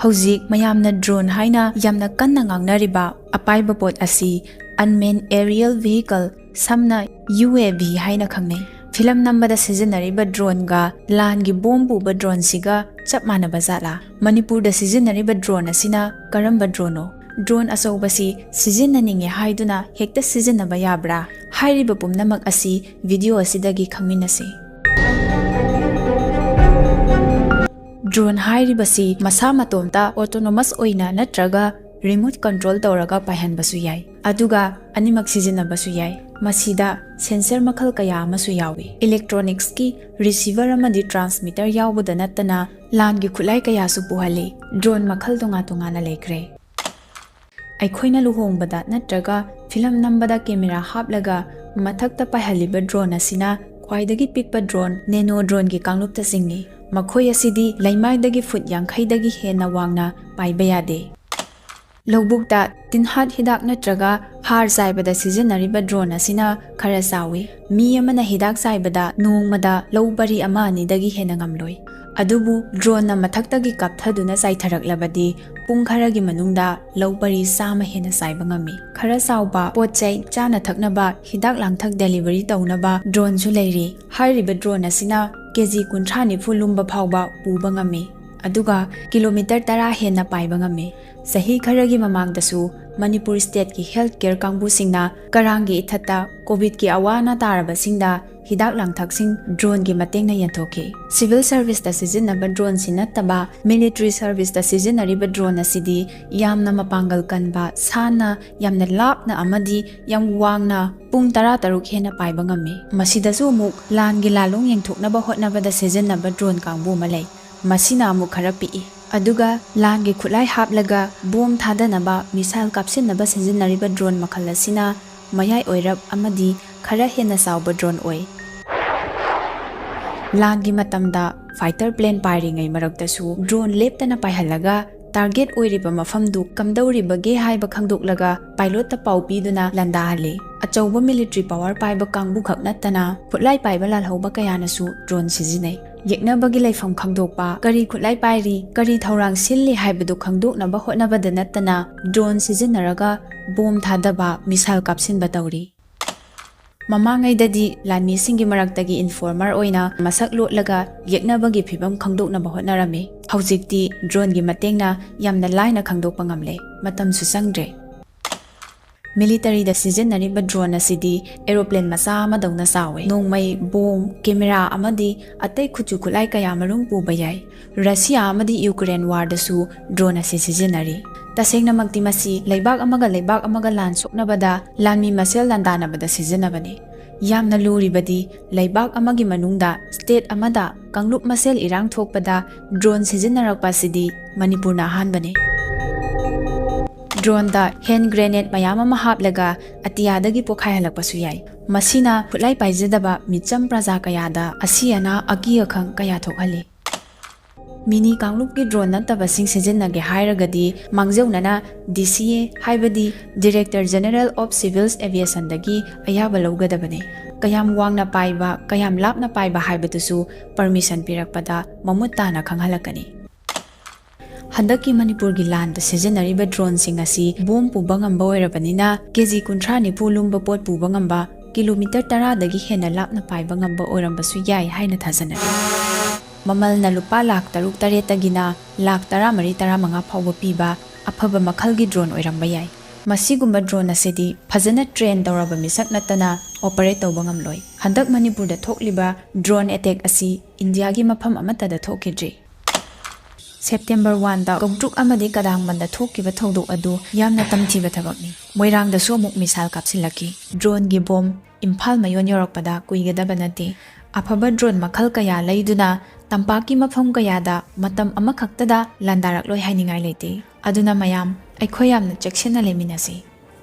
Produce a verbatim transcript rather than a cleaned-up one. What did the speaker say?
ꯍꯧꯖꯤꯛ ꯃꯌꯥꯝꯅ drone ꯍꯥꯏꯅ ꯌꯥꯝꯅ ꯀꯟꯅ ꯉꯥꯡꯅꯔꯤꯕ ꯑꯄꯥꯏꯕ ꯄꯣꯠ ꯑꯁꯤ unmanned aerial vehicle, ꯁꯝꯅ U A V ꯍꯥꯏꯅ ꯈꯪꯅꯩ꯫ ꯐꯤꯂꯝ ꯅꯝꯕꯗ ꯁꯤꯖꯤꯟꯅꯔꯤꯕ droneꯒ ꯂꯥꯟꯒꯤ ꯕꯣꯝ ꯄꯨꯕ droneꯁꯤꯒ ꯆꯞ ꯃꯥꯟꯅꯕ ꯖꯥꯠꯂꯥ? ꯃꯅꯤꯄꯨꯔꯗ ꯁꯤꯖꯤꯟꯅꯔꯤꯕ drone ꯑꯁꯤꯅ ꯀꯔꯝꯕ droneꯅꯣ? Drone ꯑꯆꯧꯕꯁꯤ ꯁꯤꯖꯤꯟꯅꯅꯤꯡꯉꯦ ꯍꯥꯏꯗꯨꯅ ꯍꯦꯛꯇ ꯁꯤꯖꯤꯟꯅꯕ ꯌꯥꯕ꯭ꯔꯥ? ꯍꯥꯏꯔꯤꯕ ꯄꯨꯝꯅꯃꯛ ꯑꯁꯤ video ꯑꯁꯤꯗꯒꯤ ꯈꯪꯃꯤꯟꯅꯁꯤ꯫ Drone ꯍꯥꯏꯔꯤꯕꯁꯤ ꯃꯁꯥ ꯃꯇꯣꯝꯇ autonomous ꯑꯣꯏꯅ ꯅꯠꯇ꯭ꯔꯒ remote control ꯇꯧꯔꯒ ꯄꯥꯏꯍꯟꯕꯁꯨ ꯌꯥꯏ, ꯑꯗꯨꯒ ꯑꯅꯤꯃꯛ ꯁꯤꯖꯤꯟꯅꯕꯁꯨ ꯌꯥꯏ꯫ ꯃꯁꯤꯗ sensor ꯃꯈꯜ ꯀꯌꯥ ꯑꯃꯁꯨ ꯌꯥꯎꯏ꯫ Electronicsꯀꯤ receiver ꯑꯃꯗꯤ transmitter ꯌꯥꯎꯕꯗ ꯅꯠꯇꯅ ꯂꯥꯟꯒꯤ ꯈꯨꯠꯂꯥꯏ ꯀꯌꯥꯁꯨ ꯄꯨꯍꯜꯂꯤ꯫ Drone ꯃꯈꯜ ꯇꯣꯉꯥꯟ ꯇꯣꯉꯥꯟꯅ ꯂꯩꯈ꯭ꯔꯦ꯫ ꯑꯩꯈꯣꯏꯅ ꯂꯨꯍꯣꯡꯕꯗ ꯅꯠꯇ꯭ꯔꯒ ꯐꯤꯂꯝ ꯅꯝꯕꯗ camera ꯍꯥꯞꯂꯒ ꯃꯊꯛꯇ ꯄꯥꯏꯍꯜꯂꯤꯕ drone ꯑꯁꯤꯅ ꯈ꯭ꯋꯥꯏꯗꯒꯤ ꯄꯤꯛꯄ drone, nano droneꯒꯤ ꯀꯥꯡꯂꯨꯞꯇ ꯆꯤꯡꯏ꯫ ꯃꯈꯣꯏ ꯑꯁꯤꯗꯤ ꯂꯩꯃꯥꯏꯗꯒꯤ ꯐꯨꯠ ꯌꯥꯡꯈꯩꯗꯒꯤ ꯍꯦꯟꯅ ꯋꯥꯡꯅ ꯄꯥꯏꯕ ꯌꯥꯗꯦ꯫ ꯂꯧꯕꯨꯛꯇ ꯇꯤꯟꯍꯥꯠ ꯍꯤꯗꯥꯛ ꯅꯠꯇ꯭ꯔꯒ ꯍꯥꯔ ꯆꯥꯏꯕꯗ ꯁꯤꯖꯤꯟꯅꯔꯤꯕ drone ꯑꯁꯤꯅ ꯈꯔ ꯆꯥꯎꯏ꯫ ꯃꯤ ꯑꯃꯅ ꯍꯤꯗꯥꯛ ꯆꯥꯏꯕꯗ ꯅꯣꯡꯃꯗ ꯂꯧ ꯄꯔꯤ ꯑꯃ ꯑꯅꯤꯗꯒꯤ ꯍꯦꯟꯅ ꯉꯝꯂꯣꯏ꯫ ꯑꯗꯨꯕꯨ droneꯅ ꯃꯊꯛꯇꯒꯤ ꯀꯥꯞꯊꯗꯨꯅ ꯆꯥꯏꯊꯔꯛꯂꯕꯗꯤ ꯄꯨꯡ ꯈꯔꯒꯤ ꯃꯅꯨꯡꯗ ꯂꯧ ꯄꯔꯤ ꯆꯥꯝꯃ ꯍꯦꯟꯅ ꯆꯥꯏꯕ ꯉꯝꯃꯤ꯫ ꯈꯔ ꯆꯥꯎꯕ ꯄꯣꯠ ꯆꯩ, ꯆꯥꯅ ꯊꯛꯅꯕ, ꯍꯤꯗꯥꯛ ꯂꯥꯡꯊꯛ delivery ꯇꯧꯅꯕ droneꯁꯨ ꯂꯩꯔꯤ꯫ ꯍꯥꯏꯔꯤꯕ drone ꯑꯁꯤꯅ KG ꯀꯨꯟꯊ꯭ꯔꯥ ꯅꯤꯐꯨ ꯂꯨꯝꯕ ꯐꯥꯎꯕ ꯄꯨꯕ ꯉꯝꯃꯤ꯫ ꯑꯗꯨꯒ kilometre ꯇꯔꯥ ꯍꯦꯟꯅ ꯄꯥꯏꯕ ꯉꯝꯃꯤ꯫ ꯆꯍꯤ ꯈꯔꯒꯤ ꯃꯃꯥꯡꯗꯁꯨ ꯃꯅꯤꯄꯨꯔ stateꯀꯤ health care ꯀꯥꯡꯕꯨꯁꯤꯡꯅ ꯀꯔꯥꯡꯒꯤ ꯏꯊꯠꯇ COVIDꯀꯤ ꯑꯋꯥ ꯑꯅꯥ ꯇꯥꯔꯕꯁꯤꯡꯗ ꯍꯤꯗꯥꯛ ꯂꯥꯡꯊꯛꯁꯤꯡ droneꯒꯤ ꯃꯇꯦꯡꯅ ꯌꯦꯟꯊꯣꯛꯈꯤ꯫ Civil serviceꯇ ꯁꯤꯖꯤꯟꯅꯕ droneꯁꯤ ꯅꯠꯇꯕ military serviceꯇ ꯁꯤꯖꯤꯟꯅꯔꯤꯕ drone ꯑꯁꯤꯗꯤ ꯌꯥꯝꯅ ꯃꯄꯥꯡꯒꯜ ꯀꯟꯕ, ꯁꯥꯟꯅ ꯌꯥꯝꯅ ꯂꯥꯞꯅ ꯑꯃꯗꯤ ꯌꯥꯝ ꯋꯥꯡꯅ ꯄꯨꯡ ꯇꯔꯥꯇꯔꯨꯛ ꯍꯦꯟꯅ ꯄꯥꯏꯕ ꯉꯝꯃꯤ꯫ ꯃꯁꯤꯗꯁꯨ ꯑꯃꯨꯛ ꯂꯥꯟꯒꯤ ꯂꯥꯂꯣꯡ ꯌꯦꯡꯊꯣꯛꯅꯕ ꯍꯣꯠꯅꯕꯗ ꯁꯤꯖꯤꯟꯅꯕ drone ꯀꯥꯡꯕꯨ ꯑꯃ ꯂꯩ꯫ ꯃꯁꯤꯅ ꯑꯃꯨꯛ ꯈꯔ ꯄꯤꯛꯏ꯫ ꯑꯗꯨꯒ ꯂꯥꯟꯒꯤ ꯈꯨꯠꯂꯥꯏ ꯍꯥꯞꯂꯒ ꯕꯣꯝ ꯊꯥꯗꯅꯕ, missile ꯀꯥꯞꯁꯤꯟꯅꯕ ꯁꯤꯖꯤꯟꯅꯔꯤꯕ drone ꯃꯈꯜ ꯑꯁꯤꯅ ꯃꯌꯥꯏ ꯑꯣꯏꯔꯞ ꯑꯃꯗꯤ ꯈꯔ ꯍꯦꯟꯅ ꯆꯥꯎꯕ drone ꯑꯣꯏ꯫ ꯂꯥꯟꯒꯤ ꯃꯇꯝꯗ fighter plane ꯄꯥꯏꯔꯤꯉꯩ ꯃꯔꯛꯇꯁꯨ drone ꯂꯦꯞꯇꯅ ꯄꯥꯏꯍꯜꯂꯒ target ꯑꯣꯏꯔꯤꯕ ꯃꯐꯝꯗꯨ ꯀꯝꯗꯧꯔꯤꯕꯒꯦ ꯍꯥꯏꯕ ꯈꯪꯗꯣꯛꯂꯒ pilotꯇ ꯄꯥꯎ ꯄꯤꯗꯨꯅ ꯂꯥꯟꯗꯥꯍꯜꯂꯤ꯫ ꯑꯆꯧꯕ military power ꯄꯥꯏꯕ ꯀꯥꯡꯕꯨꯈꯛ ꯅꯠꯇꯅ ꯈꯨꯠꯂꯥꯏ ꯄꯥꯏꯕ ꯂꯥꯜꯍꯧꯕ ꯀꯌꯥꯅꯁꯨ drone ꯁꯤꯖꯤꯟꯅꯩ꯫ ꯌꯦꯛꯅꯕꯒꯤ ꯂꯩꯐꯝ ꯈꯪꯗꯣꯛꯄ, ꯀꯔꯤ ꯈꯨꯠꯂꯥꯏ ꯄꯥꯏꯔꯤ, ꯀꯔꯤ ꯊꯧꯔꯥꯡ ꯁꯤꯜꯂꯤ ꯍꯥꯏꯕꯗꯨ ꯈꯪꯗꯣꯛꯅꯕ ꯍꯣꯠꯅꯕꯗ ꯅꯠꯇꯅ drone ꯁꯤꯖꯤꯟꯅꯔꯒ bomb ꯊꯥꯗꯕ, missile ꯀꯥꯞꯁꯤꯟꯕ ꯇꯧꯔꯤ꯫ ꯃꯃꯥꯡꯉꯩꯗꯗꯤ ꯂꯥꯟꯃꯤꯁꯤꯡꯒꯤ ꯃꯔꯛꯇꯒꯤ informer ꯑꯣꯏꯅ ꯃꯁꯛ ꯂꯣꯠꯂꯒ ꯌꯦꯛꯅꯕꯒꯤ ꯐꯤꯚꯝ ꯈꯪꯗꯣꯛꯅꯕ ꯍꯣꯠꯅꯔꯝꯃꯤ꯫ ꯍꯧꯖꯤꯛꯇꯤ droneꯒꯤ ꯃꯇꯦꯡꯅ ꯌꯥꯝꯅ ꯂꯥꯏꯅ ꯈꯪꯗꯣꯛꯄ ꯉꯝꯂꯦ, ꯃꯇꯝꯁꯨ ꯆꯪꯗ꯭ꯔꯦ꯫ Militaryꯗ ꯁꯤꯖꯤꯟꯅꯔꯤꯕ drone ꯑꯁꯤꯗꯤ aeroplane ꯃꯆꯥ ꯑꯃꯗꯧꯅ ꯆꯥꯎꯋꯦ꯫ ꯅꯣꯡꯃꯩ, bomb, camera ꯑꯃꯗꯤ ꯑꯇꯩ ꯈꯨꯠꯁꯨ ꯈꯨꯠꯂꯥꯏ ꯀꯌꯥ ꯃꯔꯨꯝ ꯄꯨꯕ ꯌꯥꯏ꯫ Russia ꯑꯃꯗꯤ Ukraine warꯗꯁꯨ drone ꯑꯁꯤ ꯁꯤꯖꯤꯟꯅꯔꯤ꯫ ꯇꯁꯦꯡꯅꯃꯛꯇꯤ ꯃꯁꯤ ꯂꯩꯕꯥꯛ ꯑꯃꯒ ꯂꯩꯕꯥꯛ ꯑꯃꯒ ꯂꯥꯟ ꯁꯣꯛꯅꯕꯗ, ꯂꯥꯟꯃꯤ ꯃꯁꯦꯜ ꯂꯥꯟꯗꯥꯅꯕꯗ ꯁꯤꯖꯤꯟꯅꯕꯅꯤ꯫ ꯌꯥꯝꯅ ꯂꯨꯔꯤꯕꯗꯤ ꯂꯩꯕꯥꯛ ꯑꯃꯒꯤ ꯃꯅꯨꯡꯗ, state ꯑꯃꯗ ꯀꯥꯡꯂꯨꯞ ꯃꯁꯦꯜ ꯏꯔꯥꯡ ꯊꯣꯛꯄꯗ drone ꯁꯤꯖꯤꯟꯅꯔꯛꯄ ꯑꯁꯤꯗꯤ ꯃꯅꯤꯄꯨꯔꯅ ꯑꯍꯥꯟꯕꯅꯤ꯫ Droneꯗ hand grenade ꯃꯌꯥꯝ ꯑꯃ ꯍꯥꯞꯂꯒ ꯑꯇꯤꯌꯥꯗꯒꯤ ꯄꯣꯈꯥꯏꯍꯜꯂꯛꯄꯁꯨ ꯌꯥꯏ꯫ ꯃꯁꯤꯅ ꯈꯨꯠꯂꯥꯏ ꯄꯥꯏꯖꯗꯕ ꯃꯤꯆꯝ ꯄ꯭ꯔꯖꯥ ꯀꯌꯥꯗ ꯑꯁꯤ ꯑꯅꯥ, ꯑꯀꯤ ꯑꯈꯪ ꯀꯌꯥ ꯊꯣꯛꯍꯜꯂꯤ꯫ Mini ꯀꯥꯡꯂꯨꯞꯀꯤ drone ꯅꯠꯇꯕꯁꯤꯡ ꯁꯤꯖꯤꯟꯅꯒꯦ ꯍꯥꯏꯔꯒꯗꯤ ꯃꯥꯡꯖꯧꯅꯅ DCA, ꯍꯥꯏꯕꯗꯤ Director General of Civil Aviationꯗꯒꯤ ꯑꯌꯥꯕ ꯂꯧꯒꯗꯕꯅꯤ꯫ ꯀꯌꯥꯝ ꯋꯥꯡꯅ ꯄꯥꯏꯕ, ꯀꯌꯥꯝ ꯂꯥꯞꯅ ꯄꯥꯏꯕ ꯍꯥꯏꯕꯗꯨꯁꯨ permission ꯄꯤꯔꯛꯄꯗ ꯃꯃꯨꯠ ꯇꯥꯅ ꯈꯪꯍꯜꯂꯛꯀꯅꯤ꯫ ꯍꯟꯗꯛꯀꯤ ꯃꯅꯤꯄꯨꯔꯒꯤ ꯂꯥꯟꯗ ꯁꯤꯖꯤꯟꯅꯔꯤꯕ droneꯁꯤꯡ ꯑꯁꯤ bomb ꯄꯨꯕ ꯉꯝꯕ ꯑꯣꯏꯔꯕꯅꯤꯅ, KG ꯀꯨꯟꯊ꯭ꯔꯥ ꯅꯤꯐꯨ ꯂꯨꯝꯕ ꯄꯣꯠ ꯄꯨꯕ ꯉꯝꯕ, kilometre ꯇꯔꯥꯗꯒꯤ ꯍꯦꯟꯅ ꯂꯥꯞꯅ ꯄꯥꯏꯕ ꯉꯝꯕ ꯑꯣꯏꯔꯝꯕꯁꯨ ꯌꯥꯏ ꯍꯥꯏꯅ ꯊꯥꯖꯅꯔꯤ꯫ ꯃꯃꯜꯅ ꯂꯨꯄꯥ ꯂꯥꯈ ꯇꯔꯨꯛ ꯇꯔꯦꯠꯇꯒꯤꯅ ꯂꯥꯈ ꯇꯔꯥꯃꯔꯤ ꯇꯔꯥꯃꯉꯥ ꯐꯥꯎꯕ ꯄꯤꯕ ꯑꯐꯕ ꯃꯈꯜꯒꯤ drone ꯑꯣꯏꯔꯝꯕ ꯌꯥꯏ꯫ ꯃꯁꯤꯒꯨꯝꯕ drone ꯑꯁꯤꯗꯤ ꯐꯖꯅ train ꯇꯧꯔꯕ ꯃꯤꯁꯛ ꯅꯠꯇꯅ operate ꯇꯧꯕ ꯉꯝꯂꯣꯏ꯫ ꯍꯟꯗꯛ ꯃꯅꯤꯄꯨꯔꯗ ꯊꯣꯛꯂꯤꯕ drone attack ꯑꯁꯤ ꯏꯟꯗꯤꯌꯥꯒꯤ ꯃꯐꯝ ꯑꯃꯠꯇꯗ ꯊꯣꯛꯈꯤꯗ꯭ꯔꯤ꯫ September oneꯗ ꯀꯧꯇ꯭ꯔꯨꯛ ꯑꯃꯗꯤ ꯀꯗꯥꯡꯕꯟꯗ ꯊꯣꯛꯈꯤꯕ ꯊꯧꯗꯣꯛ ꯑꯗꯨ ꯌꯥꯝꯅ ꯇꯝꯊꯤꯕ ꯊꯕꯛꯅꯤ꯫ ꯃꯣꯏꯔꯥꯡꯗꯁꯨ ꯑꯃꯨꯛ missile ꯀꯥꯞꯁꯤꯜꯂꯛꯈꯤ꯫ Droneꯒꯤ bomb ꯏꯝꯐꯥꯜ ꯃꯌꯣꯟ ꯌꯧꯔꯛꯄꯗ ꯀꯨꯏꯒꯗꯕ ꯅꯠꯇꯦ꯫ ꯑꯐꯕ drone ꯃꯈꯜ ꯀꯌꯥ ꯂꯩꯗꯨꯅ ꯇꯝꯄꯥꯛꯀꯤ ꯃꯐꯝ ꯀꯌꯥꯗ ꯃꯇꯝ ꯑꯃꯈꯛꯇꯗ ꯂꯥꯟꯗꯥꯔꯛꯂꯣꯏ ꯍꯥꯏꯅꯤꯡꯉꯥꯏ ꯂꯩꯇꯦ꯫ ꯑꯗꯨꯅ ꯃꯌꯥꯝ, ꯑꯩꯈꯣꯏ ꯌꯥꯝꯅ ꯆꯦꯛꯁꯤꯟꯅ ꯂꯩꯃꯤꯟꯅꯁꯤ꯫